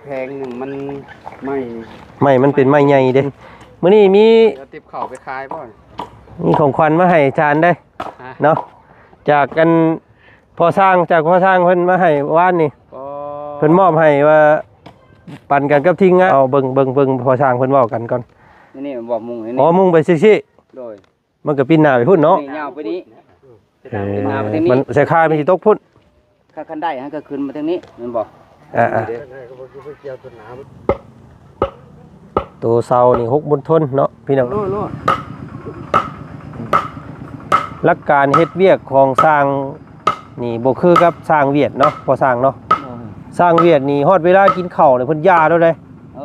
ແຜງໜຶ່ງມັນໄມ້ ໄມ້ມັນເປັນໄມ້ໃຫຍ່ເດ້. ມື້ນີ້ມີ ເອົາຕິບເຂົ້າໄປຂາຍບໍ່? ມີຂອງຂວັນມາໃຫ້ອາຈານເດ້ ຮະ? ເນາະ ຈາກອັນພໍ່ຊ່າງ ຈາກພໍ່ຊ່າງເພິ່ນມາໃຫ້ວານນີ້. ອໍ ເພິ່ນມອບໃຫ້ວ່າປັນກັນກັບທີມງານ. ເອົາເບິ່ງ ເບິ່ງ ເບິ່ງພໍ່ຊ່າງເພິ່ນເວົ້າກັນກ່ອນ. ນີ້ ນີ້ບໍ່ມຸງ ນີ້ ອໍ ມຸງໄປຊີ້ໆ. ໂດຍ. ມັນກໍປິ່ນໜ້າໄປພຸ້ນເນາະ. ນີ້ຍາວໄປນີ້ ເອີ ມັນສາຍຄາມັນຊິຕົກພຸ້ນ. ຄັນ ຄັນໄດ້ຫັ້ນກໍຂຶ້ນມາທາງນີ້ແມ່ນບໍ່? ອ່າ ອ່າ ໂຕເສົານີ້ຫົກມົນທົນເນາະພີ່ນ້ອງ. ໂລດ ໂລດ. ຫຼັກການເຮັດວຽກຂອງຊ່າງນີ້ບໍ່ຄືກັບຊ່າງຫວຽດເນາະ ພໍ່ຊ່າງເນາະ. ໂດຍ. ຊ່າງຫວຽດນີ້ຮອດເວລາກິນເຂົ້ານີ້ເພິ່ນຢ່າໂລດເດ້. ເອີ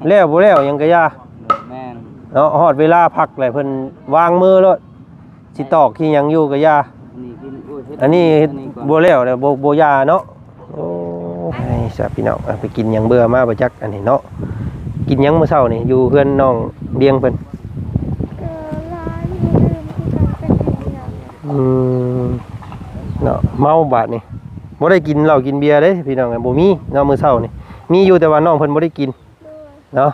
ແລ້ວບໍ່ແລ້ວຫຍັງກໍຢ່າ. ໂດຍ ແມ່ນ. ເນາະ ຮອດເວລາພັກແລ້ວເພິ່ນວາງມືໂລດ. ຊິຕອກຊິຫຍັງຢູ່ກໍຢ່າ. ອັນນີ້ກິນ ໂອ້ຍ ເຮັດ ອັນນີ້ເຮັດ ອັນນີ້ກ່ອນ ບໍ່ແລ້ວແລ້ວ ບໍ່ ບໍ່ຢ່າເນາະ. ໂອ້ ໃຫ້ຊະພີ່ນ້ອງ ເອົາໄປກິນຫຍັງເບື່ອມາບໍ່ຈັກອັນນີ້ເນາະ. ກິນຫຍັງມື້ເຊົ້ານີ້ຢູ່ເຮືອນນ້ອງດຽງເພິ່ນ? ກໍຫຼາຍຢູ່ ລືມຄືກັນ ໄປກິນຫຍັງ. ອືມ ເນາະ ເມົາບາດນີ້ ບໍ່ໄດ້ກິນເຫຼົ້າກິນເບຍເດ້ພີ່ນ້ອງ. ບໍ່ມີເນາະ ມື້ເຊົ້ານີ້ມີຢູ່ ແຕ່ວ່ານ້ອງເພິ່ນບໍ່ໄດ້ກິນ. ໂດຍ. ເນາະ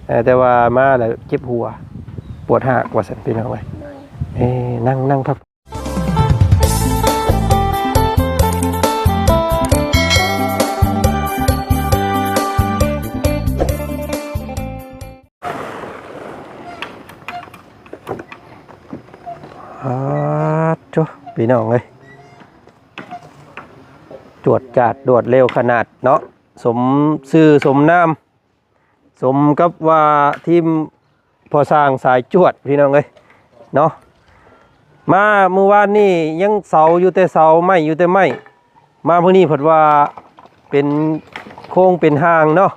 ເອີ ແຕ່ວ່າມາແລ້ວເຈັບຫົວ ປວດຮາກວ່າຊັ້ນພີ່ນ້ອງເອີຍ. ໂດຍ. ເອີ ນັ່ງ ນັ່ງພັກ ອາ ໂທ້ ພີ່ນ້ອງເອີຍ ຈວດຈາດລວດເລັວຂະໜາດເນາະ. ສົມຊື່ສົມນາມ ສົມກັບວ່າທີມພໍ່ຊ່າງສາຍຈວດ ພີ່ນ້ອງເອີຍເນາະ. ມາມື້ວານນີ້ຍັງເສົາຢູ່ແຕ່ເສົາ ໄມ້ຢູ່ແຕ່ໄມ້ ມາມື້ນີ້ເພິ່ນວ່າເປັນໂຄງເປັນຮ່າງເນາະ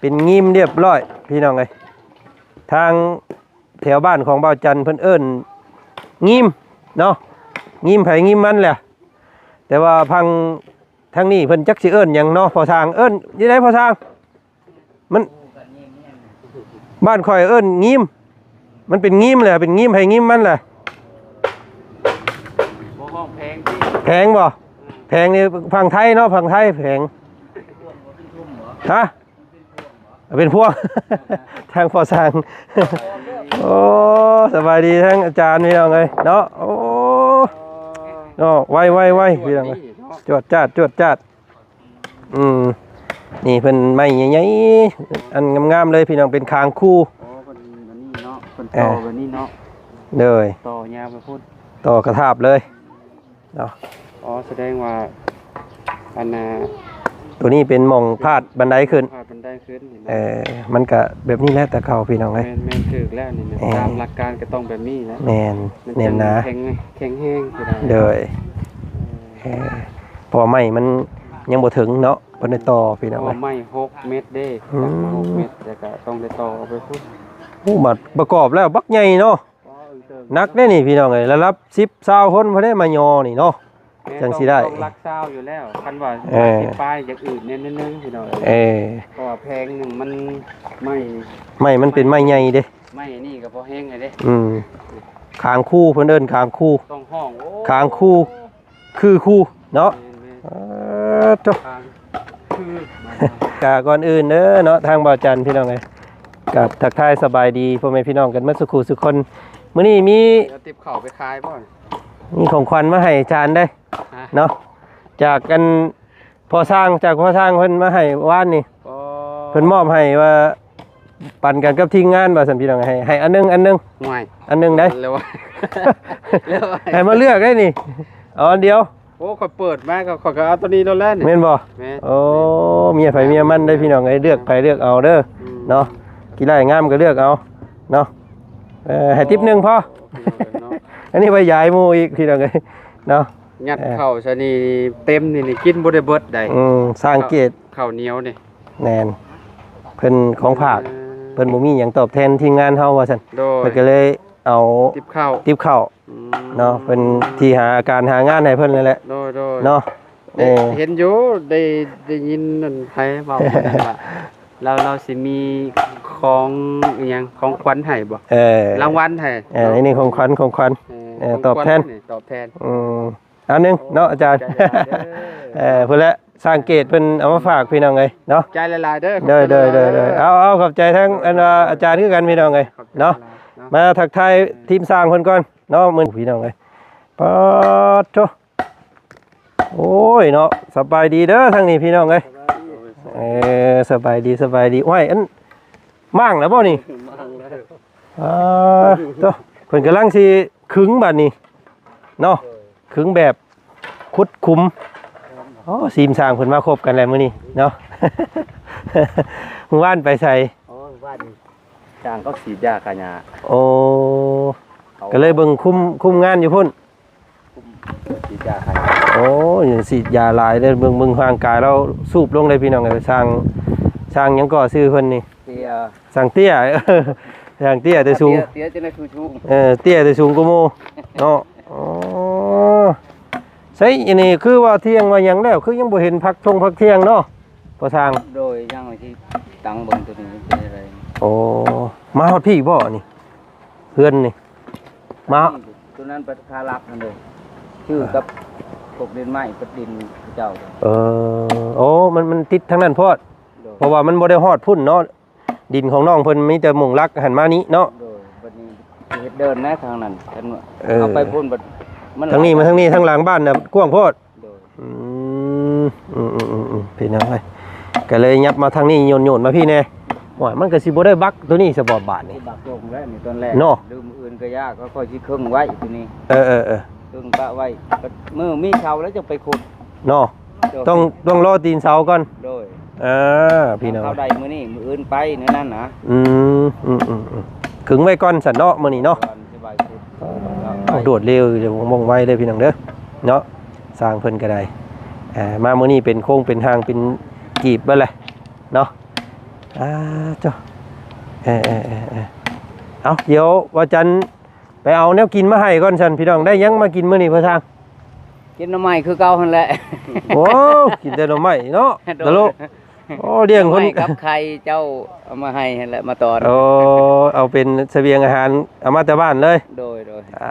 ເປັນງິມຮຽບຮ້ອຍ ພີ່ນ້ອງເອີຍ. ທາງແຖວບ້ານຂອງບ່າວຈັນເພິ່ນເອີ້ນງິມເນາະ ງິມໃຜງິມມັນແຫຼະ. ແຕ່ວ່າພັງ ທາງນີ້ເພິ່ນຈັກຊິເອີ້ນຫຍັງເນາະ ພໍ່ຊ່າງ ເອີ້ນຈັ່ງໃດພໍ່ຊ່າງ? ມັນ ບ້ານຂ້ອຍເອີ້ນງິມ ມັນເປັນງິມແຫຼະ ເປັນງິມໃຜງິມມັນແຫຼະ. ບໍ່ຮ້ອງແພງຕິ? ແພງບໍ່? ແພງນີ້ຝັ່ງໄທເນາະ ຝັ່ງໄທແພງ. ຮະ? ເປັນພວກ ທາງພໍ່ຊ່າງ. ໂອ້ ສະບາຍດີທາງອາຈານ ພີ່ນ້ອງເອີຍເນາະ. ໂອ້ ເນາະ ໄວໆໆ ພີ່ນ້ອງເອີຍ ຈວດຈາດ ຈວດຈາດ. ອືມ ນີ້ເພິ່ນໄມ້ໃຫຍ່ໆ ອັນງາມໆເລີຍພີ່ນ້ອງ ເປັນຄາງຄູ່. ອໍ ເພິ່ນອັນນີ້ເນາະ ເພິ່ນ ເອີ ຕໍ່ແບບນີ້ເນາະ. ໂດຍ ຕໍ່ຍາວໄປພຸ້ນ ຕໍ່ກະທາບເລີຍເນາະ. ອໍ ສະແດງວ່າອັນນ່າ ໂຕນີ້ເປັນໝ່ອງພາດບັນໄດຂຶ້ນ ພາດບັນໄດຂຶ້ນ. ເອີ ມັນກະແບບນີ້ແຫຼະແຕ່ເກົ່າ ພີ່ນ້ອງເອີຍ. ແມ່ນໆ ຖືກແລ້ວນີ້ນະ ເອີ ຕາມຫຼັກການກໍຕ້ອງແບບນີ້ແຫຼະ. ແມ່ນ ມັນ ແໜ້ນໜາ ແຂງ ແຂງແຮງ. ໂດຍ ເອີ ເພາະວ່າໄມ້ມັນຍັງບໍ່ເຖິງເນາະ ເພິ່ນໄດ້ຕໍ່ ພີ່ນ້ອງເອີຍ. ເພາະວ່າໄມ້ຫົກເມັດເດ້ ອືມ ຕັດມາຫົກເມັດ ແລ້ວກໍຕ້ອງໄດ້ຕໍ່ເອົາໄປພຸ້ນ. ໂອ້ ບັດປະກອບແລ້ວບັກໃຫຍ່ເນາະ. ອໍ ເອີ ເຕີບ ໜັກເດ້ນີ້ ພີ່ນ້ອງເອີຍ ລະດັບສິບ ຊາວຄົນພຸ້ນເດ້ມາຍໍນີ້ເນາະ. ແມ່ນ ຈັ່ງຊິໄດ້ ຕ້ອງ ຕ້ອງຫຼັກຊາວຢູ່ແລ້ວ ຄັນວ່າ ເອີ ສິບປາຍ ຢ່າງອື່ນແນ່ນໜຶ່ງ ພີ່ນ້ອງເອີຍ. ເອີ ເພາະວ່າແຜງໜຶ່ງມັນ ໄມ້ ໄມ້ມັນເປັນໄມ້ໃຫຍ່ເດ້ ໄມ້ນີ້ກໍພໍແຮງແລ້ວເດ້. ອືມ ຄາງຄູ່ ເພິ່ນເອີ້ນຄາງຄູ່ ຕ້ອງຮ້ອງ ໂອ້ ຄາງຄູ່ ຄືຄູ່ເນາະ. ແມ່ນໆ ເອີ ໂທ້ ຄາງ ຄື ກະກ່ອນອື່ນເດີເນາະ ທາງບ່າວຈັນ ພີ່ນ້ອງເອີຍ ກະທັກທາຍສະບາຍດີພໍ່ແມ່ພີ່ນ້ອງກັນໝົດສູ່ຄູ່ສູ່ຄົນ. ມື້ນີ້ມີ ເອົາຕິບເຂົ້າໄປຂາຍບໍ່? ມີຂອງຂວັນມາໃຫ້ອາຈານເດ້ ຮະ? ເນາະ ຈາກອັນພໍ່ຊ່າງ ຈາກພໍ່ຊ່າງເພິ່ນມາໃຫ້ວານນີ້. ອໍ ເພິ່ນມອບໃຫ້ວ່າ ປັນກັນກັບທີມງານວ່າຊັ້ນ ພີ່ນ້ອງ ໃຫ້ ໃຫ້ອັນໜຶ່ງ ອັນໜຶ່ງ ຫ້ວຍ ອັນໜຶ່ງໄດ໋ ແລ້ວ ແລ້ວ ໃຫ້ມາເລືອກໄດ໋ນີ້ ເອົາອັນດຽວ. ໂອ້ ຂ້ອຍເປີດມາກໍ ຂ້ອຍກໍເອົາໂຕນີ້ໂລດແຫຼະນີ້ ແມ່ນບໍ່? ແມ່ນ. ໂອ້ ເມຍໃຜເມຍມັນເດ້ ພີ່ນ້ອງເອີຍ ເລືອກໃຜເລືອກເອົາເດີ ອືມ ເນາະ ຂີ້ໄລ່ງາມກໍເລືອກເອົາເນາະ. ເອີ ໃຫ້ຕິບໜຶ່ງພໍ ເອີ ເນາະ ອັນນີ້ໄວ້ຢາຍໝູ່ອີກ ພີ່ນ້ອງເອີຍເນາະ. ຍັດເຂົ້າຊະນີ້ເຕັມນີ້ ນີ້ກິນບໍ່ໄດ້ເບິດໃດ໋. ອືມ ສັງເກດ ເຂົ້າໜຽວນີ້ ແມ່ນ ເພິ່ນຂອງຝາກ ເອີ ເພິ່ນບໍ່ມີຫຍັງຕອບແທນທີມງານເຮົາວ່າຊັ້ນ. ໂດຍ ເພິ່ນກໍເລີຍເອົາຕິບເຂົ້າ ຕິບເຂົ້າ ອືມ ເນາະ ເພິ່ນທີ່ຫາການຫາງານໃຫ້ເພິ່ນນັ້ນແຫຼະ. ໂດຍໆ ເນາະ ເອີ ເຫັນຢູ່ ໄດ້ ໄດ້ຍິນນັ້ນ ໃຜເວົ້າວ່າ ລາວ ລາວຊິມີຂອງອີ່ຫຍັງ ຂອງຂວັນໃຫ້ບໍ່? ເອີ ລາງວັນໃຫ້ ເອີ ເນາະ ນີ້ຂອງຂວັນ ຂອງຂວັນ ເອີ ເອີ ຂອງຂວັນ ຕອບແທນ ນີ້ຕອບແທນ ອືມ ອັນໜຶ່ງເນາະອາຈານ ເອີ ພຸ້ນແຫຼະ ຊ່າງເກດເພິ່ນເອົາມາຝາກພີ່ນ້ອງເອີຍເນາະ. ໃຈຫຼາຍໆເດີ. ໂດຍໆໆໆ ເອົາໆ ຂອບໃຈທັງອັນວ່າອາຈານຄືກັນພີ່ນ້ອງເອີຍເນາະ. ມາທັກທາຍທີມຊ່າງເພິ່ນກ່ອນເນາະ ມື້ນີ້ພີ່ນ້ອງເອີຍ. ປາດໂທ້ ໂອ້ຍເນາະ ສະບາຍດີເດີທາງນີ້ພີ່ນ້ອງເອີຍ. ເອີ ສະບາຍດີ ສະບາຍດີ. ໂອ້ຍ ອັນມ້າງແລ້ວບໍ່ນີ້? ມ້າງແລ້ວ. ອ່າ ໂທ້ ເພິ່ນກຳລັງຊິ ຂຶງບາດນີ້ເນາະ ຂຶງແບບຂຸດຂຸມ. ໂອ້ ທີມຊ່າງເພິ່ນມາຄົບກັນແລ້ວມື້ນີ້ເນາະ. ມື້ວານໄປໃສ? ໂອ້ຍ ວານນີ້ຊ່າງເຂົາສີດຢາຂ້າຫຍ້າ. ໂອ້ ເຂົາ ກໍເລີຍເບິ່ງຄຸມ ຄຸມງານຢູ່ພຸ້ນ. ສີດຢາໃຫ້. ໂອ້ຍ ສີດຢາຫຼາຍເດ້. ເບິ່ງ ເບິ່ງຮ່າງກາຍລາວສູບລົງເດ້ພີ່ນ້ອງເອີຍ. ຊ່າງ ຊ່າງຫຍັງກໍຊື່ເພິ່ນນີ້? ເຕ້ຍ. ຊ່າງເຕ້ຍ ຊ່າງເຕ້ຍແຕ່ສູງ. ເຕ້ຍ ເຕ້ຍຈັ່ງໃດສູງ. ເອີ ເຕ້ຍແຕ່ສູງກວ່າໝູ່ເນາະ. ອໍ ໃສອັນນີ້ຄືວ່າທ່ຽງວ່າຫຍັງແລ້ວ ຄືຍັງບໍ່ເຫັນຜັກທົ່ງຜັກທ່ຽງເນາະ ພໍ່ຊ່າງ? ໂດຍ ຍັງຊິຕັ້ງເບິ່ງໂຕນີ້ເປັນຈັ່ງໃດ. ໂອ້ ມາຮອດພີ້ບໍ່ອັນນີ້? ເຮືອນນີ້ມາ ຕົວນັ້ນປະຄາລັກຫັ້ນເດ້ ຊື່ກັບພວກດິນໄມ້ກັບດິນເຂົາເຈົ້າ. ເອີ ໂອ້ ມັນ ມັນຕິດທາງນັ້ນໂພດ. ໂດຍ ເພາະວ່າມັນບໍ່ໄດ້ຮອດພຸ້ນເນາະ ດິນຂອງນ້ອງເພິ່ນມີແຕ່ມຸງຫຼັກຫັ້ນມານີ້ເນາະ. ໂດຍ ບັດນີ້ເຮັດເດີ່ນແດ່ທາງນັ້ນ ເອີ ເອົາໄປພຸ້ນບັດມັນ ທາງນີ້ມາທາງນີ້ ທາງຫຼັງບ້ານນະກວ້າງໂພດ. ໂດຍ ອືມ ອືມໆໆ ພີ່ນ້ອງເອີຍ ກໍເລີຍຫຍັບມາທາງນີ້ ໂຍນໆມາພີ້ແດ່. ໂອ້ຍ ມັນກໍຊິບໍ່ໄດ້ບັກຕົວນີ້ສະບໍບາດນີ້ ບັກລົງແລ້ວນີ້ຕອນແລກເນາະ. ຫຼືມື້ອື່ນກໍຍາກ ກໍຄ່ອຍຊິເຄິ່ງໄວ້ຕົວນີ້. ເອີໆໆ ເຄິ່ງປະໄວ້ ມື້ມີເສົາແລ້ວຈັ່ງໄປຂຸດເນາະ. ໂດຍ ຕ້ອງ ຕ້ອງລໍຕີນເສົາກ່ອນ. ໂດຍ ເອີ ພີ່ນ້ອງ ເຂົາໄດ້ມື້ນີ້ ມື້ອື່ນໄປແນວນັ້ນນະ. ອືມ ອືມໆໆ ເຄິ່ງໄວ້ກ່ອນຊັ້ນເນາະ ມື້ນີ້ເນາະ. ໂດດເລັວ ວ່ອງໄວເດີພີ່ນ້ອງເດີເນາະ. ຊ່າງເພິ່ນກໍໄດ້ ເອີ ມາມື້ນີ້ເປັນໂຄງເປັນຮ່າງເປັນກີບເບິດແຫຼະເນາະ. ອ່າ ເຈົ້າ ເອີໆໆໆ ເອົາ ດຽວວັນຈັນໄປເອົາແນວກິນມາໃຫ້ກ່ອນຊັ້ນພີ່ນ້ອງ. ໄດ້ຫຍັງມາກິນມື້ນີ້ພໍ່ຊ່າງ? ກິນໜໍ່ໄມ້ຄືເກົ່າຫັ້ນແຫຼະ. ໂອ້ ກິນແຕ່ໜໍ່ໄມ້ເນາະ. ໂດຍ ຕະໂລ. ໂອ້ ລ້ຽງຄົນ ໜໍ່ໄມ້ກັບໄຂ່ເຈົ້າເອົາມາໃຫ້ຫັ້ນແຫຼະ ມາຕອນ. ໂອ້ ເອົາເປັນສະບຽງອາຫານ ເອົາມາແຕ່ບ້ານເລີຍ. ໂດຍໆ ອ່າ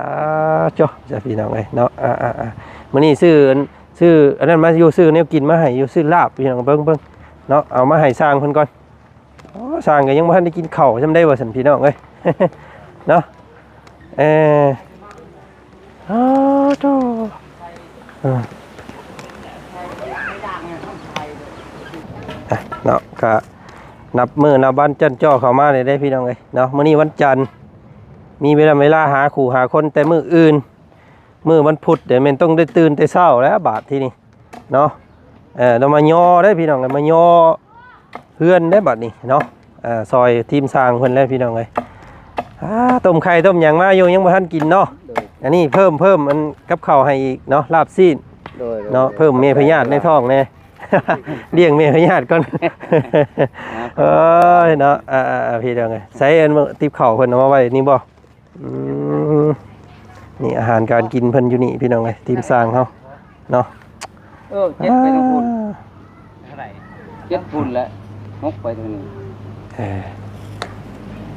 ໂຈ້ ຈ້າ ພີ່ນ້ອງເອີຍເນາະ. ອ່າໆໆ ມື້ນີ້ຊື້ອັນ ຊື້ອັນນັ້ນມາຢູ່ ຊື້ແນວກິນມາໃຫ້ຢູ່ ຊື້ລາບ ພີ່ນ້ອງ ເບິ່ງໆເນາະ. ເອົາມາໃຫ້ຊ່າງເພິ່ນກ່ອນ. ໂອ້ ຊ່າງກໍຍັງບໍ່ທັນໄດ້ກິນເຂົ້າຊ່ຳໃດວ່າຊັ້ນ ພີ່ນ້ອງເອີຍເນາະ. ເອີ ອ້າໂທ້ ເອີ ອ່ະເນາະ ກະນັບມື້ນັບວັນຈັນຈໍ້ເຂົ້າມາເລີຍເດ້ ພີ່ນ້ອງເອີຍເນາະ. ມື້ນີ້ວັນຈັນ ມີເວລາ ເວລາຫາຄູ່ຫາຄົນແຕ່ມື້ອື່ນ ມື້ວັນພຸດເດ ແມ່ນຕ້ອງໄດ້ຕື່ນແຕ່ເຊົ້າແລ້ວບາດທີນີ້ເນາະ. ເອີ ຕ້ອງມາຍໍເດ້ ພີ່ນ້ອງເອີຍ ມາຍໍ ເຮືອນໄດ້ບັດນີ້ເນາະ. ເອີ ຊ່ອຍທີມຊ່າງເພິ່ນແລ້ວພີ່ນ້ອງເອີຍ. ອ່າ ຕົ້ມໄຂ່ຕົ້ມຫຍັງມາຢູ່ ຍັງບໍ່ທັນກິນເນາະ. ໂດຍ ອັນນີ້ເພີ່ມ ເພີ່ມອັນກັບເຂົ້າໃຫ້ອີກເນາະ ລາບຊີ້ນ. ໂດຍໆ ເນາະ ເພີ່ມແມ່ພະຍາດໃນທ້ອງແດ່ ລ້ຽງແມ່ພະຍາດກ່ອນ. ເອີຍເນາະ ອ່າໆ ພີ່ນ້ອງເອີຍ ໃສ່ອັນຕິບເຂົ້າເພິ່ນເອົາມາໄວ້ນີ້ບໍ່? ອືມ ນີ້ອາຫານການກິນເພິ່ນຢູ່ນີ້ພີ່ນ້ອງເອີຍ ທີມຊ່າງເຮົາເນາະ. ເອີ ເຈັດໄປທາງພຸ້ນ ອ່າ ເຈັດພຸ້ນແຫຼະ ຫົກໄປທາງນີ້. ເອີ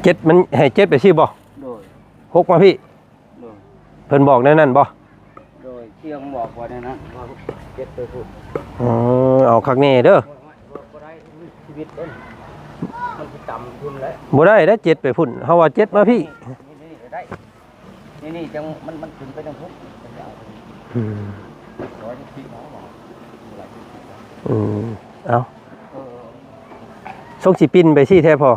ເຈັດມັນໃຫ້ເຈັດໄປຊີ້ບໍ່? ໂດຍ ຫົກມາພີ້. ໂດຍ ເພິ່ນບອກແນວນັ້ນບໍ່? ໂດຍ ທ່ຽງບອກວ່າແນວນັ້ນ ວ່າເຈັດໄປພຸ້ນ. ເອີ ເອົາຄັກແນ່ເດີ ບໍ່ໄດ້ ຊີວິດເດ້ ມັນຊິຕ່ຳພຸ້ນແຫຼະ. ບໍ່ໄດ້ເດ້ ເຈັດໄປພຸ້ນ ເຮົາວ່າເຈັດມາພີ້. ນີ້ໆ ກໍໄດ້ ນີ້ໆ ຈັ່ງມັນ ມັນຂຶ້ນໄປທາງພຸ້ນ. ອືມ ອືມ ເອົາ ເອີ ຊົງຊິປິ່ນໄປຊີ້ແທ້ພໍ່?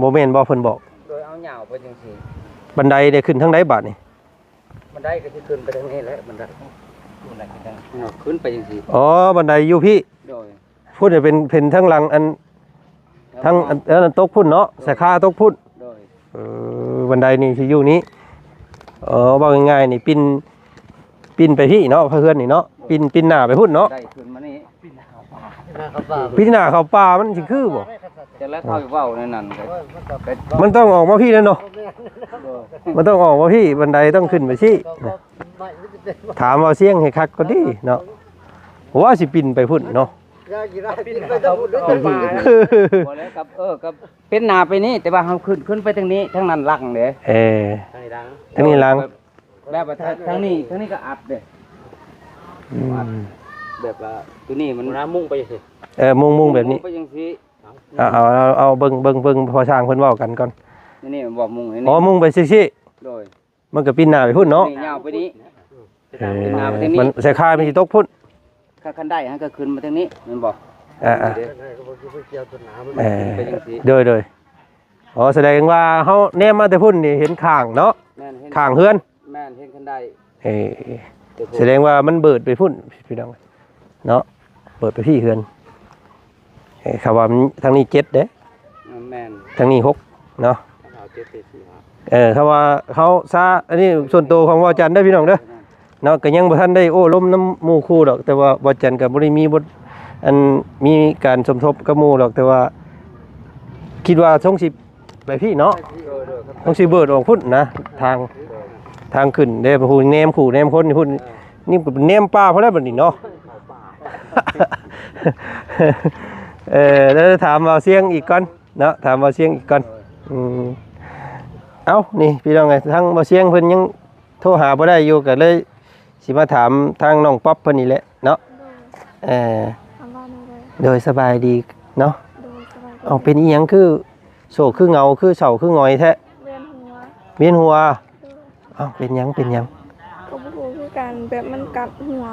ບໍ່ແມ່ນບໍ່ເພິ່ນບອກ? ໂດຍ ເອົາຍາວໄປຈັ່ງຊີ້. ບັນໄດໄດ້ຂຶ້ນທາງໃດບາດນີ້? ບັນໄດກໍຊິຂຶ້ນໄປທາງນີ້ແຫຼະ ບັນໄດ ຂຶ້ນໄປຈັ່ງຊີ້. ອໍ ບັນໄດຢູ່ພີ້. ໂດຍ ພຸ້ນເປັນ ເປັນທາງຫຼັງ ອັນ ທາງ ອັນ ອັນຕົກພຸ້ນເນາະ ສາຂາຕົກພຸ້ນ. ໂດຍ ເອີ ບັນໄດນີ້ຊິຢູ່ນີ້. ເອີ ເວົ້າງ່າຍໆນີ້ ປິ່ນ ປິ່ນໄປພີ້ເນາະ ພະເຮືອນນີ້ເນາະ ປິ່ນ ປິ່ນໜ້າໄປພຸ້ນເນາະ. ໄດ້ຂຶ້ນມານີ້ ປີນໜ້າເຂົ້າປ່າ ປີນໜ້າເຂົ້າປ່າ ມັນຊິຄືບໍ່? ຈັ່ງແລ້ວເຂົາເວົ້າໃນນັ້ນກໍ ມັນຕ້ອງອອກມາພີ້ແລ້ວເນາະ. ໂດຍ ມັນຕ້ອງອອກມາພີ້ ບັນໄດຕ້ອງຂຶ້ນໄປຊີ້. ຖາມວ່າສຽງໃຫ້ຄັກກໍດີເນາະ ວ່າຊິປິ່ນໄປພຸ້ນເນາະ. ບໍ່ແລ້ວກັບ ເອີ ກັບ ເປັນໜ້າໄປນີ້ ແຕ່ວ່າເຮົາຂຶ້ນ ຂຶ້ນໄປທາງນີ້ ທາງນັ້ນຫຼັງເດ້. ເອີ ທາງນີ້ຫຼັງ ທາງນີ້ຫຼັງ. ແບບວ່າທາງ ທາງນີ້ ທາງນີ້ກໍອັດເດ້. ອືມ ແບບວ່າໂຕນີ້ມັນ ເວລາມຸງໄປຈັ່ງຊີ້ ເອີ ມຸງ ມຸງແບບນີ້ ໄປຈັ່ງຊີ້ ເອົາ ເອົາ ເອົາ ເບິ່ງ ເບິ່ງ ເບິ່ງ ພໍ່ຊ່າງເພິ່ນເວົ້າກັນກ່ອນ ນີ້ ນີ້ ແມ່ນບໍ່ມຸງນີ້ ອໍ ມຸງໄປຊີ້ໆ ໂດຍ ມັນກໍປິ່ນໜ້າໄປພຸ້ນເນາະ ນີ້ຍາວໄປນີ້ ເອີ ມັນໃສ່ຄາຍມັນຊິຕົກພຸ້ນ ຄັນ ຄັນໄດ້ຫັ້ນກໍຂຶ້ນມາທາງນີ້ແມ່ນບໍ່ ອ່າໆ ເອີ ໄປຈັ່ງຊີ້ ໂດຍໆ ອໍ ສະແດງວ່າເຮົາແນມມາແຕ່ພຸ້ນນີ້ເຫັນຂ້າງເນາະ ແມ່ນ ເຫັນຂ້າງເຮືອນ ແມ່ນ ເຫັນຄັນໄດ້ ເອີ ສະແດງວ່າມັນເບີດໄປພຸ້ນພີ່ນ້ອງເນາະ ເບີດໄປພີ້ເຮືອນ ເອີ ຄຳວ່າທາງນີ້ເຈັດເດ້ ແມ່ນ ທາງນີ້ຫົກເນາະ ເອີ ຄຳວ່າເຮົາຊາ ອັນນີ້ສ່ວນໂຕຂອງເວົ້າຈັນເດີພີ່ນ້ອງເດີ ເນາະ ກໍຍັງບໍ່ທັນໄດ້ໂອ້ລົມນຳໝູ່ຄູ່ດອກ ແຕ່ວ່າບໍ່ຈັນກໍບໍ່ໄດ້ມີບົດ ອັນ ມີການສົມທົບກັບໝູ່ດອກ ແຕ່ວ່າຄິດວ່າຊົງຊິໄປພີ້ເນາະ ຊົງຊິເບີດອອກພຸ້ນນະ ທາງ ທາງຂຶ້ນເດ້ ຜູ້ແນມຄູ່ແນມຄົນຢູ່ພຸ້ນ ນີ້ກໍແນມປ່າພຸ້ນແລ້ວບັດນີ້ເນາະ ເອີ ແລ້ວຖາມເວົ້າສຽງອີກກ່ອນເນາະ ຖາມເວົ້າສຽງອີກກ່ອນ ອືມ ເອົ້າ ນີ້ພີ່ນ້ອງເອີຍ ທາງເວົ້າສຽງເພິ່ນຍັງ ໂທຫາບໍ່ໄດ້ຢູ່ ກໍເລີຍຊິມາຖາມທາງນ້ອງປັອບເພິ່ນນີ້ແຫຼະເນາະ ໂດຍ ເອີ ຄຳວ່າແນວໃດ ໂດຍ ສະບາຍດີເນາະ ໂດຍ ສະບາຍດີ ເອົ້າ ເປັນອີ່ຫຍັງຄືໂສກຄືເຫງົາ ຄືເສົ້າຄືຫງອຍແທ້ ວຽນຫົວ ວຽນຫົວ ໂດຍ ເອົ້າ ເປັນຫຍັງ ເປັນຫຍັງ ກໍບໍ່ຮູ້ຄືກັນ ແບບມັນກັດຫົວ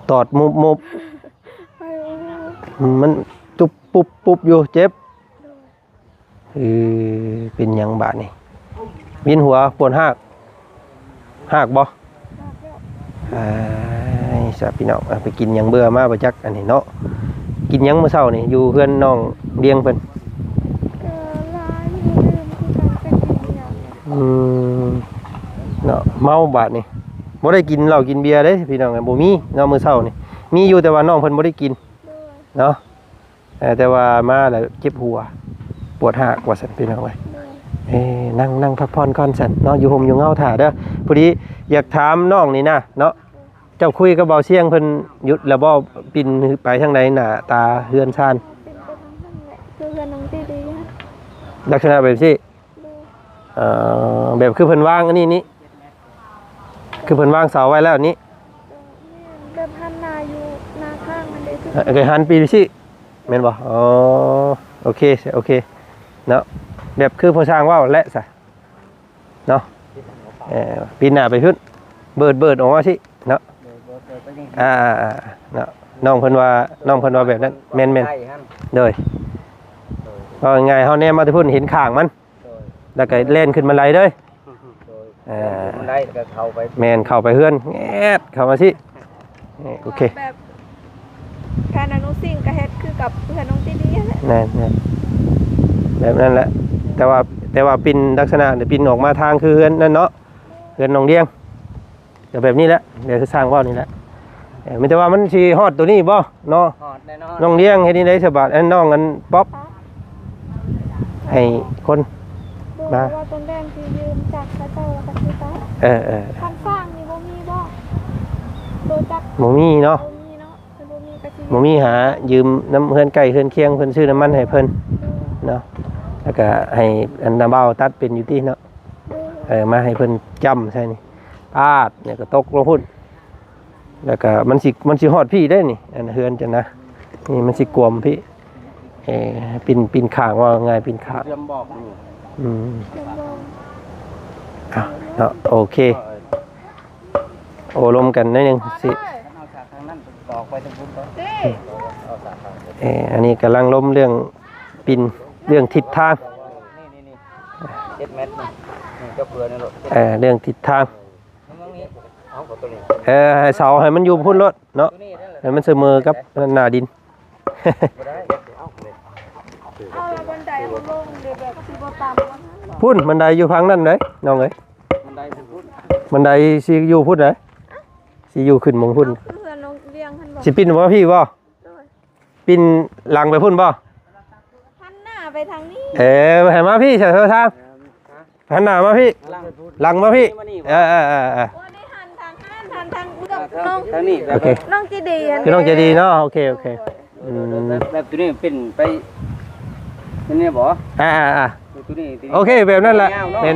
ຕອດມຸບໆ ໂດຍ ອືມ ມັນຕຸບປຸບປຸບຢູ່ ເຈັບ ໂດຍ ເອີ ເປັນຫຍັງບາດນີ້ ວຽນຫົວ ປວດຮາກ ຮາກບໍ່? ຮາກແລ້ວ ອ້າຍ ຊະພີ່ນ້ອງ ເອົາ ໄປກິນຫຍັງເບື່ອມາບໍ່ຈັກ ອັນນີ້ເນາະ ກິນຫຍັງມື້ເຊົ້ານີ້ ຢູ່ເຮືອນນ້ອງດຽງເພິ່ນ? ກໍຫຼາຍ ບໍ່ລືມຄືກັນ ຈັກກິນຫຍັງ ອືມ ເນາະ ເມົາບາດນີ້ ບໍ່ໄດ້ກິນເຫຼົ້າກິນເບຍເດ້ພີ່ນ້ອງ ບໍ່ມີເນາະ ມື້ເຊົ້ານີ້ ມີຢູ່ ແຕ່ວ່ານ້ອງເພິ່ນບໍ່ໄດ້ກິນ ໂດຍ ເນາະ. ເອີ ແຕ່ວ່າມາແລ້ວເຈັບຫົວ ປວດຮາກວ່າຊັ້ນ ພີ່ນ້ອງເອີຍ ໂດຍ ເອີ ນັ່ງ ນັ່ງພັກຜ່ອນກ່ອນຊັ້ນເນາະ ຢູ່ຮົ່ມຢູ່ເງົາຖ້າເດີ ພໍດີຢາກຖາມນ້ອງນີ້ນະເນາະ ເຈົ້າຄຸຍກັບເບົາຊຽງເພິ່ນຢຸດແລ້ວບໍ່? ປິ່ນໄປທາງໃດ ໜ້າຕາເຮືອນຊານ ປິ່ນໄປທາງນັ້ນແຫຼະ ຄືເຮືອນນ້ອງຕີດີຫັ້ນ ລັກສະນະແບບຊີ້ ໂດຍ ເອີ ແບບຄືເພິ່ນວາງອັນນີ້ນີ້ ຄືເພິ່ນວາງເສົາໄວ້ແລ້ວນີ້ ແມ່ນ ແບບຫັນໜ້າຢູ່ໜ້າທາງຫັ້ນເດ້ ເອີ ກໍຫັນໄປຊີ້ ແມ່ນບໍ່? ອໍ ໂອເຄ ໂອເຄເນາະ ແບບຄືພໍ່ຊ່າງເວົ້າແຫຼະຊະເນາະ ເອີ ປິ່ນໜ້າໄປພຸ້ນ ເບີດ ເບີດອອກມາຊີ້ເນາະ ເບີດ ເບີດ ເບີດໄປຈັ່ງຊີ້ ອ່າໆໆ ເນາະ ນ້ອງເພິ່ນວ່າ ນ້ອງເພິ່ນວ່າແບບນັ້ນ ແມ່ນໆ ໂດຍ ເວົ້າງ່າຍໆ ເຮົາແນມມາແຕ່ພຸ້ນເຫັນຂ້າງມັນ ໂດຍ ແລ້ວກໍແລ່ນຂຶ້ນບັນໄດເລີຍ ໂດຍ ເອີ ຂຶ້ນບັນໄດແລ້ວກໍເຂົ້າໄປ ແມ່ນ ເຂົ້າໄປເຮືອນ ແງດ ເຂົ້າມາຊີ້ ເອີ ໂອເຄ ແບບ ແຜນອະນຸສິງກໍເຮັດຄືກັບເຮືອນນ້ອງຕີດີຫັ້ນແຫຼະ ແມ່ນໆ ແບບນັ້ນແຫຼະ ແຕ່ວ່າ ແຕ່ວ່າປິ່ນລັກສະນະນີ້ ປິ່ນອອກມາທາງຄືເຮືອນນັ້ນເນາະ ເຮືອນນ້ອງດຽງ ກໍແບບນີ້ແຫຼະ ແບບຄືຊ່າງເວົ້ານີ້ແຫຼະ ເອີ ມີແຕ່ວ່າມັນຊິຮອດໂຕນີ້ບໍ່ເນາະ? ຮອດແນ່ນອນ ນ້ອງດຽງເຮັດຈັ່ງໃດສະບາດ ອັນນ້ອງອັນປັອບ ໃຫ້ຄົນ ບໍ່ ມາ ວ່າຕົນແດງຊິຢືມຈັກເຂົາເຈົ້າ ແລ້ວກໍຊິໄປ ເອີໆ ຄັນຊ່າງນີ້ບໍ່ມີບໍ່? ໂຕຈັກ ບໍ່ມີເນາະ ບໍ່ມີເນາະ ບໍ່ມີຫາຢືມນຳເຮືອນໃກ້ເຮືອນຄຽງເພິ່ນ ຊື້ນ້ຳມັນໃຫ້ເພິ່ນເນາະ ແລ້ວກໍໃຫ້ອັນນ້າບ່າວຕັດເປັນຢູ່ຕິເນາະ ເອີ ມາໃຫ້ເພິ່ນຈ້ຳໃສ່ນີ້ ປາດ ແລ້ວກໍຕົກລົງພຸ້ນ ແລ້ວກໍມັນຊິ ມັນຊິຮອດພີ້ເດ້ນີ້ ອັນເຮືອນເຈົ້ານະ ນີ້ມັນຊິກວມພີ້ ເອີ ປິ່ນ ປິ່ນຂ້າງ ເວົ້າງ່າຍ ປິ່ນຂ້າງ ເຊື່ອມບອກຢູ່ ອືມ ເຊື່ອມບອກ ເອົາເນາະ ໂອເຄ ໂອ້ລົມກັນໜ້ອຍໜຶ່ງຊິ ເອົາສາກທາງນັ້ນຕອກໄປທາງພຸ້ນກ່ອນ ເອີ ອັນນີ້ກຳລັງລົມເລື່ອງປິ່ນ ເລື່ອງທິດທາງ ນີ້ໆໆ ເຈັດແມັດນີ້ ນີ້ເຈົ້າເຜື່ອໃນລົດ ເອີ ເລື່ອງທິດທາງ ເອີ ໃຫ້ເສົາໃຫ້ມັນຢູ່ພຸ້ນໂລດເນາະ ໃຫ້ມັນສະເໝີກັບໜ້າດິນ ບໍ່ໄດ້ ເອົາບັນໄດລົງເດ້ ແບບຊິບໍ່ຕ່ຳ ພຸ້ນ ບັນໄດຢູ່ທາງນັ້ນເດ້ນ້ອງເອີຍ ບັນໄດຊິຢູ່ພຸ້ນເດ້ ຊິຢູ່ຂຶ້ນໝ່ອງພຸ້ນ ເອົາ ຄືເຮືອນນ້ອງດຽງຫັ້ນບໍ່ ຊິປິ່ນມາພີ້ບໍ່? ໂດຍ ປິ່ນຫຼັງໄປພຸ້ນບໍ່? ຫັນໜ້າໄປທາງນີ້ ເອີ ໃຫ້ມາພີ້ຊະ ເອີ ທາງ ຫັນໜ້າມາພີ້ ຫຼັງ ຫຼັງມາພີ້ ເອີໆໆໆ ບໍ່ໄດ້ຫັນທາງຫັ້ນ ຫັນທາງນ້ອງ ທາງນີ້ ໂອເຄ ນ້ອງໃຈດີ ຄືນ້ອງໃຈດີເນາະ ໂອເຄ ໂອເຄ ອືມ ແບບ ແບບໂຕນີ້ເປັນໄປ ແມ່ນນີ້ບໍ່? ອ່າໆໆ ໂອເຄ ແບບນັ້ນລະ ແມ່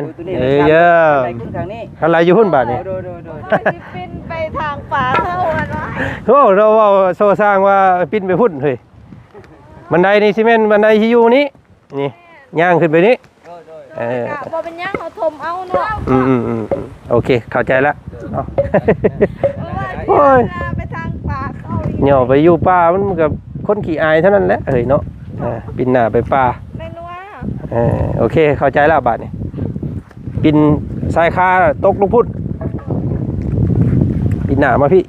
ນໆໆ ເອີ ໄດ້ຂຶ້ນທາງນີ້ ຄັນໄຫຼຢູ່ພຸ້ນບາດນີ້ ໂດຍໆໆ ຂ້ອຍຊິປິ່ນໄປທາງປ່າເຂົາຫັ້ນວ່າ ໂອ້ ເວົ້າໂຊຊ່າງວ່າປິ່ນໄປພຸ້ນເຮີ້ຍ ບັນໄດນີ້ຊິແມ່ນບັນໄດທີ່ຢູ່ນີ້ ນີ້ ຍ່າງຂຶ້ນໄປນີ້ ເອີ ກະບໍ່ເປັນຫຍັງ ເຮົາຖົມເອົາເນາະ ອືມໆໆ ໂອເຄ ເຂົ້າໃຈລະເນາະ ໂອ້ຍ ໄປທາງປ່າເຂົາອີກ ຫຍໍ້ໄປຢູ່ປ່າ ມັນກະຄົນຂີ້ອາຍເທົ່ານັ້ນແຫຼະເຮີ້ຍເນາະ ອ່າ ປິ່ນໜ້າໄປປ່າ ແມ່ນວ່າ ເອີ ໂອເຄ ເຂົ້າໃຈແລ້ວບາດນີ້ ປິ່ນຊ້າຍຄາຕົກລົງພຸ້ນ ປິ່ນໜ້າມາພີ້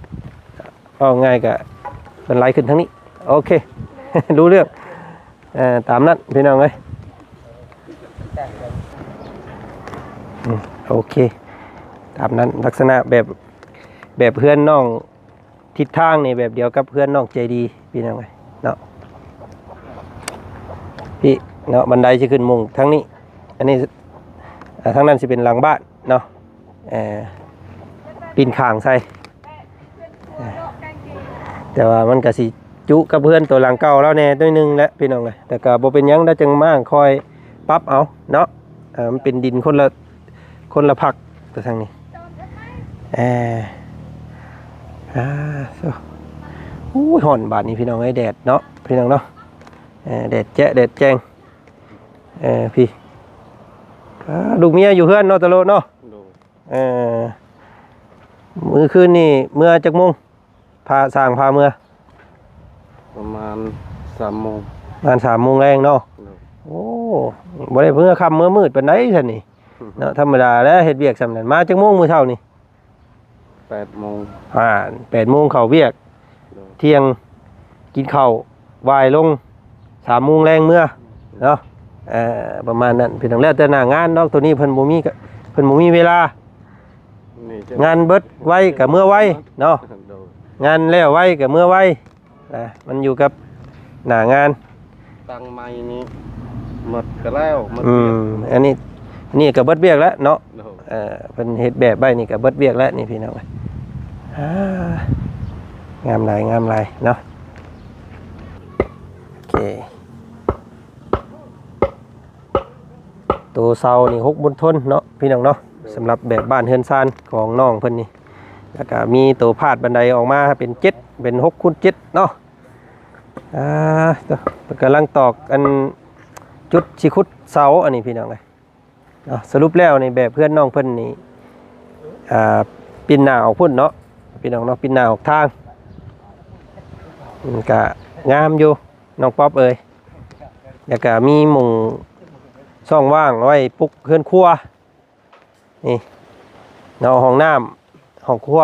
ເວົ້າງ່າຍກະເປັນໄຫຼຂຶ້ນທາງນີ້ ໂອເຄ ຮູ້ເລື່ອງ ເອີ ຕາມນັ້ນພີ່ນ້ອງເອີຍ ອືມ ໂອເຄ ຕາມນັ້ນ ລັກສະນະແບບ ແບບເຮືອນນ້ອງທິດທາງນີ້ແບບດຽວກັບເຮືອນນ້ອງໃຈດີພີ່ນ້ອງເອີຍເນາະ ພີ້ເນາະ ບັນໄດຊິຂຶ້ນມຸງທາງນີ້ ອັນນີ້ ອ່າ ທາງນັ້ນຊິເປັນຫຼັງບ້ານເນາະ ເອີ ປີນຂ້າງໃສ່ ເອີ ແຕ່ວ່າມັນກະຊິຈຸກັບເຮືອນໂຕຫຼັງເກົ່າລາວແດ່ໜ້ອຍໜຶ່ງແຫຼະພີ່ນ້ອງເອີຍ ແຕ່ກະບໍ່ເປັນຫຍັງ ດຽວຈັ່ງມາຄ່ອຍປັບເອົາເນາະ ເອີ ມັນເປັນດິນຄົນລະ ຄົນລະພັກ ໂຕທາງນີ້ ເອີ ອ່າ ໂອ້ຍ ຮ້ອນບາດນີ້ພີ່ນ້ອງເອີຍ ແດດເນາະ ພີ່ນ້ອງເນາະ ເອີ ແດດແຈະແດດແຈ້ງ ເອີ ພີ້ ອ່າ ລູກເມຍຢູ່ເຮືອນເນາະ ຕະໂລເນາະ ໂດຍ ເອີ ມື້ຄືນນີ້ເມືອຈັກໂມງ? ພາ ສ້າງພາເມືອ ປະມານສາມໂມງ ປະມານສາມໂມງແລງເນາະ ໂດຍ ໂອ້ ບໍ່ໄດ້ເມືອຄ່ຳເມືອມືດປານໃດຊັ້ນນີ້ ເນາະ ທຳມະດາແຫຼະ ເຮັດວຽກຊ່ຳນັ້ນ ມາຈັກໂມງມື້ເຊົ້ານີ້? ແປດໂມງ ອ່າ ແປດໂມງເຂົ້າວຽກ ໂດຍ ທ່ຽງກິນເຂົ້າ ບ່າຍລົງ ສາມໂມງແລງເມືອເນາະ ເອີ ປະມານນັ້ນພີ່ນ້ອງ ແລ້ວແຕ່ໜ້າງານເນາະ ໂຕນີ້ເພິ່ນບໍ່ມີ ເພິ່ນບໍ່ມີເວລາ ນີ້ ງານເບິດໄວກະເມືອໄວເນາະ ໂດຍ ງານແລ້ວໄວກະເມືອໄວ ນະ ມັນຢູ່ກັບໜ້າງານ ຕັ້ງໃໝ່ນີ້ໝົດກະແລ້ວ ໝົດ ອືມ ວຽກ ອັນນີ້ ນີ້ກະເບິດວຽກແລ້ວເນາະ ໂດຍ ເອີ ເພິ່ນເຮັດແບບໄວ້ນີ້ກະເບິດວຽກແລ້ວນີ້ພີ່ນ້ອງ ອ່າ ງາມຫຼາຍ ງາມຫຼາຍເນາະ ໂອເຄ ໂຕເສົານີ້ຫົກບົນທົນເນາະພີ່ນ້ອງເນາະ ສຳລັບແບບບ້ານເຮືອນຊານຂອງນ້ອງເພິ່ນນີ້ ແລ້ວກະມີໂຕພາດບັນໄດອອກມາເປັນເຈັດ ເປັນຫົກຄູນເຈັດເນາະ ອ່າ ໂຕ ເພິ່ນກຳລັງຕອກອັນ ຈຸດຊິຂຸດເສົາອັນນີ້ພີ່ນ້ອງເອີຍ ເນາະ ສະຫຼຸບແລ້ວນີ້ແບບເຮືອນນ້ອງເພິ່ນນີ້ ອ່າ ປິ່ນໜ້າອອກພຸ້ນເນາະ ພີ່ນ້ອງເນາະ ປິ່ນໜ້າອອກທາງ ມັນກະງາມຢູ່ ນ້ອງປັອບເອີຍ ແລ້ວກະມີໝ່ອງຊ່ອງວ່າງໄວ້ປຸກເຮືອນຄົວ ນີ້ເນາະ ຫ້ອງນ້ຳ ຫ້ອງຄົວ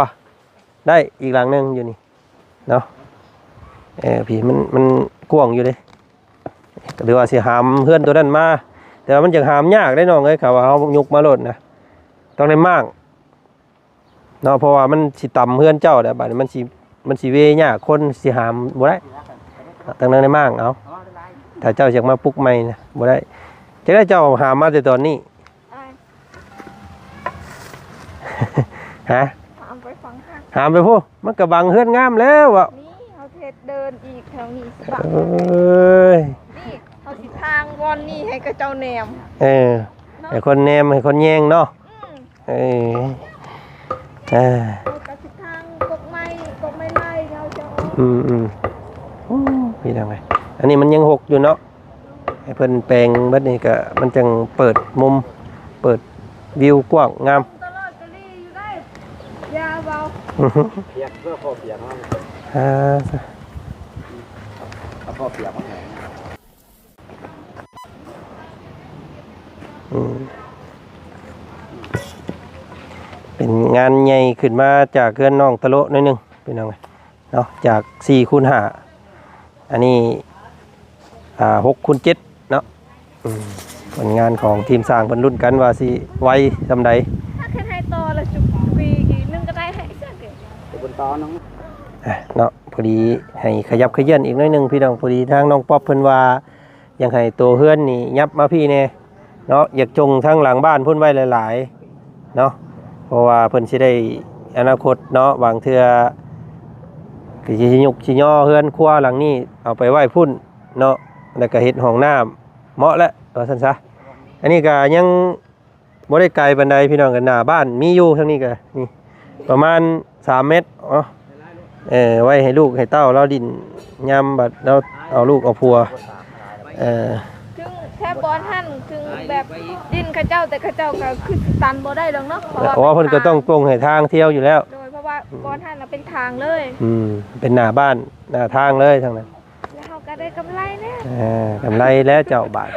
ໄດ້ອີກຫຼັງໜຶ່ງຢູ່ນີ້ເນາະ ເອີ ພີ້ ມັນ ມັນກວ້າງຢູ່ເດ້ ກະຖືວ່າຊິຫາມເຮືອນໂຕນັ້ນມາ ແຕ່ວ່າມັນຈະຫາມຍາກເດ້ນ້ອງເອີຍ ຖ້າວ່າເຮົາຍົກມາໂລດນະ ຕ້ອງໄດ້ມ້າງ ເນາະ ເພາະວ່າມັນຊິຕຳເຮືອນເຈົ້າແລ້ວ ບາດນີ້ມັນຊິ ມັນຊິເວຍາກ ຄົນຊິຫາມບໍ່ໄດ້ ຕ້ອງໄດ້ມ້າງເອົາ ຖ້າເຈົ້າຢາກມາປຸກໃໝ່ນະ ບໍ່ໄດ້ ຈັ່ງໃດເຈົ້າຫາມມາແຕ່ຕອນນີ້ ອ້າຍ ຮະ ຫາມໄປຝັ່ງຫັ້ນ ຫາມໄປພຸ້ນ ມັນກະບັງເຮືອນງາມແລ້ວ ນີ້ເຮົາເຮັດເດີ່ນອີກແຖວນີ້ຊິບັງ ເອີຍ ນີ້ເຮົາຊິທາງບ່ອນນີ້ໃຫ້ເຂົາເຈົ້າແນມ ເອີ ເນາະ ໃຫ້ຄົນແນມ ໃຫ້ຄົນແຍງເນາະ ອືມ ເອີ ເອີ ເຮົາກະຊິທາງກົກໄມ້ ກົກໄມ້ໄລ່ເຮົາຈະອອກ ອືມໆ ໂອ້ ພີ່ນ້ອງເອີຍ ອັນນີ້ມັນຍັງຫົກຢູ່ເນາະ ໃຫ້ເພິ່ນແປງເບິດນີ້ກະ ມັນຈັ່ງເປີດມຸມ ເປີດວິວກວ້າງງາມ ຕະຫຼອດກະລີຢູ່ໄດ໋ ຢ່າເວົ້າ ພຽກເພື່ອພໍພຽງເນາະ ອ່າ ເອົາພໍພຽງມາໃຫ້ ອືມ ເປັນງານໃຫຍ່ຂຶ້ນມາຈາກເຮືອນນ້ອງຕະໂລະໜ້ອຍໜຶ່ງ ພີ່ນ້ອງເອີຍເນາະ ຈາກສີ່ຄູນຫ້າ ອັນນີ້ ອ່າ ຫົກຄູນເຈັດເນາະ ອືມ ຜົນງານຂອງທີມຊ່າງເພິ່ນລຸ້ນກັນວ່າຊິໄວສ່ຳໃດ ຖ້າຂຶ້ນໃຫ້ຕໍ່ລະຈຸກປີໜຶ່ງກະໄດ້ໃຫ້ເຊິ່ງເດ ເນາະ ພໍດີໃຫ້ຂະຫຍັບຂະເຍື່ອນອີກໜ້ອຍໜຶ່ງ ພີ່ນ້ອງ ພໍດີທາງນ້ອງປັອບເພິ່ນວ່າ ຢາກໃຫ້ໂຕເຮືອນນີ້ຫຍັບມາພີ້ແດ່ເນາະ ຢາກຈົ່ງທາງຫຼັງບ້ານພຸ້ນໄວ້ຫຼາຍໆເນາະ ເພາະວ່າເພິ່ນຊິໄດ້ອະນາຄົດເນາະ ບາງເທື່ອກະຊິຍຸກຊິຍໍເຮືອນຄົວຫຼັງນີ້ເອົາໄປໄວ້ພຸ້ນເນາະ ແລ້ວກະເຮັດຫ້ອງນ້ຳເໝາະແລ້ວວ່າຊັ້ນຊະ ອັນນີ້ກໍຍັງ ບໍ່ໄດ້ໄກປານໃດພີ່ນ້ອງ ກໍໜ້າບ້ານມີຢູ່ ທາງນີ້ກໍນີ້ປະມານສາມແມັດເນາະ. ເອີ ໄວ້ໃຫ້ລູກໃຫ້ເຕົ້າລາວຫຼິ້ນ ຍາມບັດລາວເອົາລູກເອົາຜົວ. ເອີ ເຖິງແຖວບ່ອນຫັ້ນ ເຖິງແບບດິນເຂົາເຈົ້າ ແຕ່ເຂົາເຈົ້າກໍຄືຊິຕັນບໍ່ໄດ້ດອກເນາະ ເພາະວ່າ ເພາະວ່າເພິ່ນກໍຕ້ອງປົງໃຫ້ທາງທ່ຽວຢູ່ແລ້ວ. ໂດຍ ເພາະວ່າ ອືມ ບ່ອນຫັ້ນນະເປັນທາງເລີຍ. ອືມ ເປັນໜ້າບ້ານໜ້າທາງເລີຍທາງນັ້ນ. ແລ້ວເຮົາກໍໄດ້ກຳໄລແລ້ວ. ເອີ ກຳໄລແລ້ວເຈົ້າບາດ.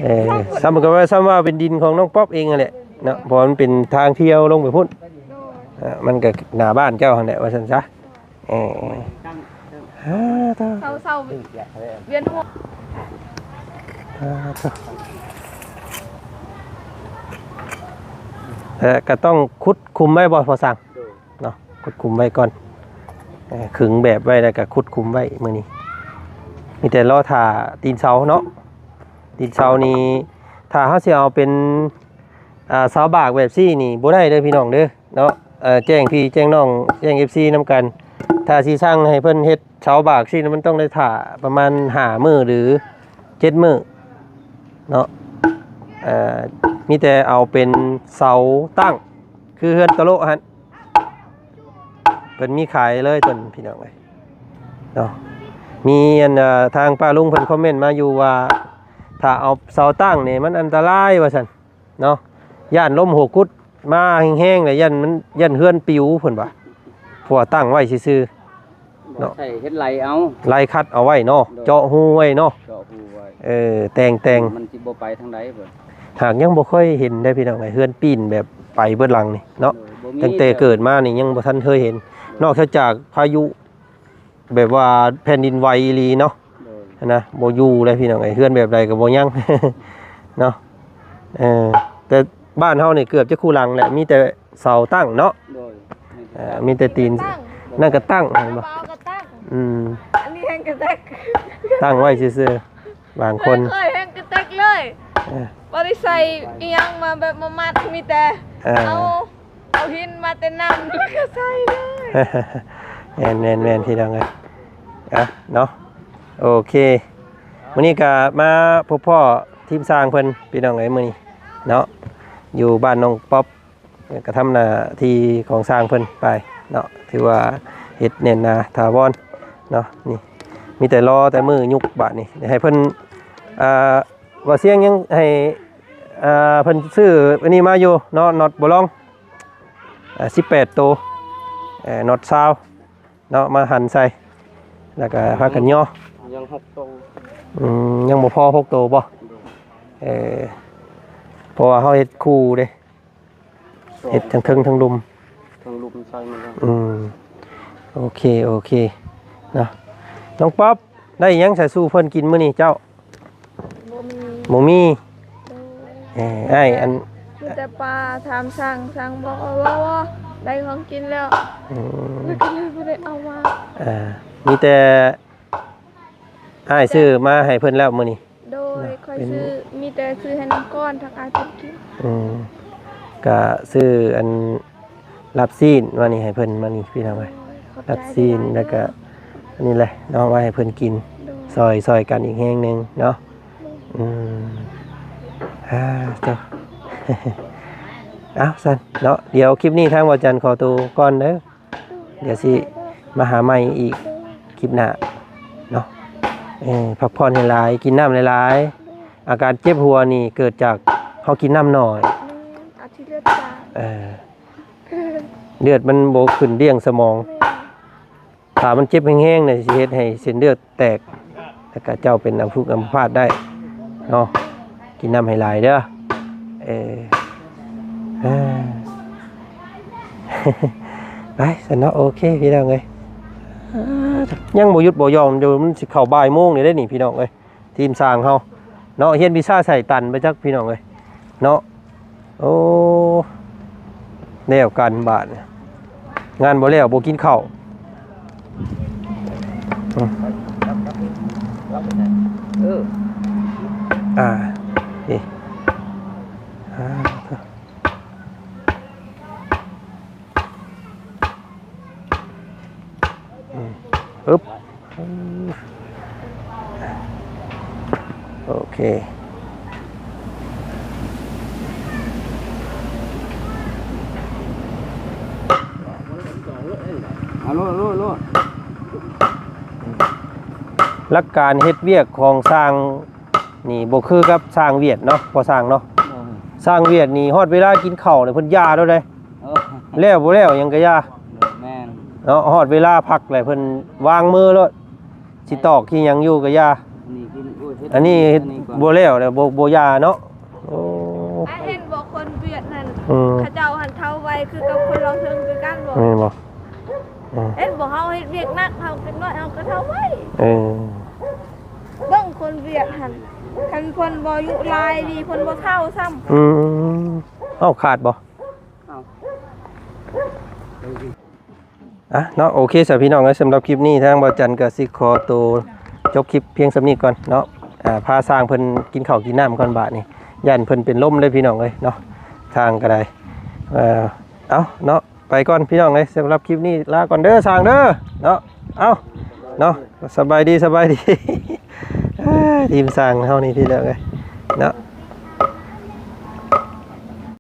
ເອີ ສ່ຳກໍວ່າ ສ່ຳວ່າເປັນດິນຂອງນ້ອງປັອບເອງຫັ້ນແຫຼະເນາະ ເພາະວ່າມັນເປັນທາງທ່ຽວລົງໄປພຸ້ນ. ໂດຍ ເອີ ມັນກໍໜ້າບ້ານເຈົ້າຫັ້ນແຫຼະວ່າຊັ້ນຊະ. ເອີ ເອີ ເຊົາໆ ວຽນຫົວ. ເອີ ກໍຕ້ອງຂຸດຂຸມໄວ້ບໍ່ ພໍ່ຊ່າງ? ເນາະ ຂຸດຂຸມໄວ້ກ່ອນ. ເອີ ຂຶງແບບໄວ້ ແລ້ວກໍຂຸດຂຸມໄວ້ມື້ນີ້. ມີແຕ່ລໍຖ້າຕີນເສົາເນາະ. ຕີນເສົານີ້ ຖ້າເຮົາຊິເອົາເປັນ ອ່າ ເສົາບາກແບບຊີ້ນີ້ບໍ່ໄດ້ເດີພີ່ນ້ອງເດີເນາະ. ເອີ ແຈ້ງພີ່ແຈ້ງນ້ອງ ແຈ້ງເອັຟຊີນຳກັນ. ຖ້າຊິສັ່ງໃຫ້ເພິ່ນເຮັດເສົາບາກຊີ້ ມັນຕ້ອງໄດ້ຖ້າປະມານຫ້າມື້ ຫຼື ເຈັດມື້ເນາະ. ເອີ ມີແຕ່ເອົາເປັນເສົາຕັ້ງ ຄືເຮືອນຕະໂລະຫັ້ນ ເພິ່ນມີຂາຍເລີຍຕົນພີ່ນ້ອງເອີຍເນາະ. ມີອັນ ເອີ ທາງປ້າລຸງເພິ່ນຄອມເມັນມາຢູ່ວ່າ ຖ້າເອົາເສົາຕັ້ງນີ້ມັນອັນຕະລາຍວ່າຊັ້ນເນາະ ຢ້ານລົມຫົວກຸດມາແຮງໆ ແລ້ວຢ້ານມັນ ຢ້ານເຮືອນປິວເພິ່ນວ່າ ເພາະວ່າຕັ້ງໄວ້ຊື່ໆ ເນາະ ໃສ່ເຮັດໄຫຼເອົາ ໄຫຼຂັດເອົາໄວ້ເນາະ. ໂດຍ ເຈາະຮູໄວ້ເນາະ ເຈາະຮູໄວ້. ເອີ ແຕ່ງໆ ມັນຊິບໍ່ໄປທາງໃດເພິ່ນ. ຫາກຍັງບໍ່ເຄີຍເຫັນເດ້ພີ່ນ້ອງເອີຍ ເຮືອນປີ້ນແບບໄປເບິດຫຼັງນີ້ເນາະ. ໂດຍ ບໍ່ມີ ຕັ້ງແຕ່ເກີດມານີ້ຍັງບໍ່ທັນເຄີຍເຫັນ. ໂດຍ ນອກເສຍຈາກພາຍຸແບບວ່າແຜ່ນດິນໄຫວອີ່ຫຼີເນາະ. ໂດຍ ຫັ້ນນະ ບໍ່ຢູ່ເລີຍພີ່ນ້ອງເອີຍ ເຮືອນແບບໃດກໍບໍ່ຍັງເນາະ. ເອີ ແຕ່ບ້ານເຮົານີ້ເກືອບຈະຄູ່ຫຼັງແຫຼະ ມີແຕ່ ເສົາຕັ້ງເນາະ. ໂດຍ ເອີ ມີແຕ່ຕີນ ຕັ້ງ ນັ້ນກໍຕັ້ງ ເຫັນບໍ່? ເອົາກໍຕັ້ງ. ອືມ ອັນນີ້ແຮງກະແຕັກ ຕັ້ງໄວ້ຊື່ໆ ບາງຄົນ ເຄີຍແຮງກະແຕັກເລີຍ. ເອີ ບໍ່ໄດ້ໃສ່ອີ່ຫຍັງມາແບບມາມັດ ມີແຕ່ ເອີ ເອົາ ເອົາຫີນມາແຕ່ນ້ຳ ແລ້ວກໍໃສ່ເລີຍ. ແມ່ນໆໆ ພີ່ນ້ອງເອີຍ. ອ່ະ ເນາະ ໂອເຄ ມື້ນີ້ກໍມາພົບພໍ້ທີມຊ່າງເພິ່ນ ພີ່ນ້ອງເອີຍ ມື້ນີ້ເນາະ ຢູ່ບ້ານນ້ອງປັອບ. ເອີ ກໍທຳໜ້າທີ່ຂອງຊ່າງເພິ່ນໄປເນາະ ຖືວ່າເຮັດແໜ້ນໜາຖາວອນເນາະ. ນີ້ມີແຕ່ລໍແຕ່ມື້ຍຸກບາດນີ້ ໃຫ້ເພິ່ນ ອ່າ ວ່າສຽງຍັງໃຫ້ ອ່າ ເພິ່ນຊື້ອັນນີ້ມາຢູ່ເນາະ ນັອດບໍ່ລອງ ອ່າ ສິບແປດໂຕ ເອີ ນັອດຊາວເນາະ ມາຫັນໃສ່ ແລ້ວກໍພາກັນຍໍ ຍັງຫົກໂຕ. ອືມ ຍັງບໍ່ພໍຫົກໂຕບໍ່? ເອີ ເພາະວ່າເຮົາເຮັດຄູ່ເດ້ ເຮັດທັງເທິງທັງລຸ່ມ ທັງລຸ່ມໃສ່ໝົດແລ້ວ. ອືມ ໂອເຄ ໂອເຄເນາະ. ນ້ອງປັອບ ໄດ້ຫຍັງໃສ່ສູ່ເພິ່ນກິນມື້ນີ້ເຈົ້າ? ບໍ່ມີ ບໍ່ມີ. ໂດຍ ເອີ ອ້າຍ ອັນ ມີແຕ່ປາ ຖາມຊ່າງ ຊ່າງບອກວ່າ ບໍ່ ບໍ່ ໄດ້ຂອງກິນແລ້ວ. ອືມ ແລ້ວກໍເລີຍບໍ່ໄດ້ເອົາມາ. ເອີ ມີແຕ່ອ້າຍຊື້ມາໃຫ້ເພິ່ນແລ້ວມື້ນີ້. ໂດຍ ເນາະ ຂ້ອຍ ເປັນ ຊື້ ມີແຕ່ຊື້ໃຫ້ນ້ອງກ່ອນ ທັງອ້າຍເພິ່ນກິນ. ອືມ ກະຊື້ອັນ ລາບຊີ້ນມານີ້ໃຫ້ເພິ່ນມານີ້ ພີ່ນ້ອງເອີຍ. ໂດຍ ຂອບໃຈຫຼາຍໆເດີ. ລາບຊີ້ນ ແລ້ວກະອັນນີ້ແຫຼະເນາະ ໄວ້ໃຫ້ເພິ່ນກິນ. ໂດຍ ຊ່ອຍ ຊ່ອຍກັນອີກແຮງໜຶ່ງເນາະ. ໂດຍ ອືມ ອ່າ ເຈົ້າ ເອົາຊັ້ນເນາະ ດຽວຄລິບນີ້ທາງບ່າວຈັນຂໍໂຕກ່ອນເດີ. ດຽວຊິມາຫາໃໝ່ອີກຄລິບໜ້າເນາະ. ເອີ ພັກຜ່ອນໃຫ້ຫຼາຍ ກິນນ້ຳຫຼາຍໆ. ອາການເຈັບຫົວນີ້ເກີດຈາກເຮົາກິນນ້ຳໜ້ອຍ. ອາທິດເລືອດຈາງ. ເອີ ເລືອດມັນບໍ່ຂຶ້ນລ້ຽງສະໝອງ. ແມ່ນ. ຖ້າມັນເຈັບແຮງໆ ນີ້ ຊິເຮັດໃຫ້ເສັ້ນເລືອດແຕກ ແລ້ວກະເຈົ້າເປັນອຳພຶກອຳພາດໄດ້ເນາະ. ກິນນ້ຳໃຫ້ຫຼາຍເດີ. ເອີ ໄປຊັ້ນເນາະ. ໂອເຄ ພີ່ນ້ອງເອີຍ ຍັງບໍ່ຢຸດບໍ່ຢ່ອນຢູ່ ມັນຊິເຂົ້າບ່າຍໂມງນີ້ເດ້ນີ້ ພີ່ນ້ອງເອີຍ. ທີມຊ່າງເຮົາເນາະ ຮຽນວິຊາໄສ້ຕັນໄປຈັກ ພີ່ນ້ອງເອີຍເນາະ. ໂອ້ ແລ້ວກັນບາດນີ້ ງານບໍ່ແລ້ວບໍ່ກິນເຂົ້າ. ອືມ ເອີ ອ່າ ນີ້ ອ່າ ອືມ ອຶບ ໂອເຄ ເຄ ເອົາໂລດ ໂລດ ໂລດ ຫຼັກການເຮັດວຽກຂອງຊ່າງນີ້ບໍ່ຄືກັບຊ່າງຫວຽດເນາະ ພໍ່ຊ່າງເນາະ. ໂດຍ ຊ່າງຫວຽດນີ້ຮອດເວລາກິນເຂົ້າແລ້ວເພິ່ນຢ່າໂລດເດ້. ເອີ ແລ້ວບໍ່ແລ້ວຫຍັງກໍຢ່າ. ໂດຍ ແມ່ນ ເນາະ ຮອດເວລາພັກແລ້ວເພິ່ນວາງມືໂລດ. ຊິຕອກຊິຫຍັງຢູ່ກໍຢ່າ. ອັນນີ້ກິນ ໂອ້ຍ ເຮັດ ອັນນີ້ເຮັດ ອັນນີ້ກ່ອນ ບໍ່ແລ້ວແລ້ວ ບໍ່ ບໍ່ຢ່າເນາະ. ໂອ້ ອາ ເຫັນບໍ່ ຄົນຫວຽດນັ້ນ ອືມ ເຂົາເຈົ້າຫັ້ນເຖົ້າໄວຄືກັບຄົນລາວເທິງຄືກັນບໍ່? ແມ່ນບໍ່? ອືມ ເຫັນບໍ່ ເຮົາເຮັດວຽກໜັກ ເຮົາເດັກນ້ອຍເຮົາກໍເຖົ້າໄວ. ເອີ ເບິ່ງຄົນຫວຽດຫັ້ນ ຄັນເພິ່ນບໍ່ອາຍຸຫຼາຍນີ້ ເພິ່ນບໍ່ເຖົ້າຊ້ຳ. ອືມ ເອົ້າ ຂາດບໍ່? ເອົາ ອ່ະເນາະ ໂອເຄຊະພີ່ນ້ອງເອີຍ ສຳລັບຄລິບນີ້ທາງບ່າວຈັນກໍຊິຂໍໂຕຈົບຄລິບພຽງສ່ຳນີ້ກ່ອນເນາະ. ອ່າ ພາຊ່າງເພິ່ນກິນເຂົ້າກິນນ້ຳກ່ອນບາດນີ້ ຢ້ານເພິ່ນເປັນລົມເດ້ພີ່ນ້ອງເອີຍເນາະ ຊ່າງກໍໄດ້. ເອີ ເອົາເນາະ ໄປກ່ອນພີ່ນ້ອງເອີຍ ສຳລັບຄລິບນີ້ລາກ່ອນເດີຊ່າງເດີເນາະ. ເອົາເນາະ ສະບາຍດີ ສະບາຍດີ ທີມຊ່າງເຮົານີ້ພີ່ນ້ອງເອີຍເນາະ.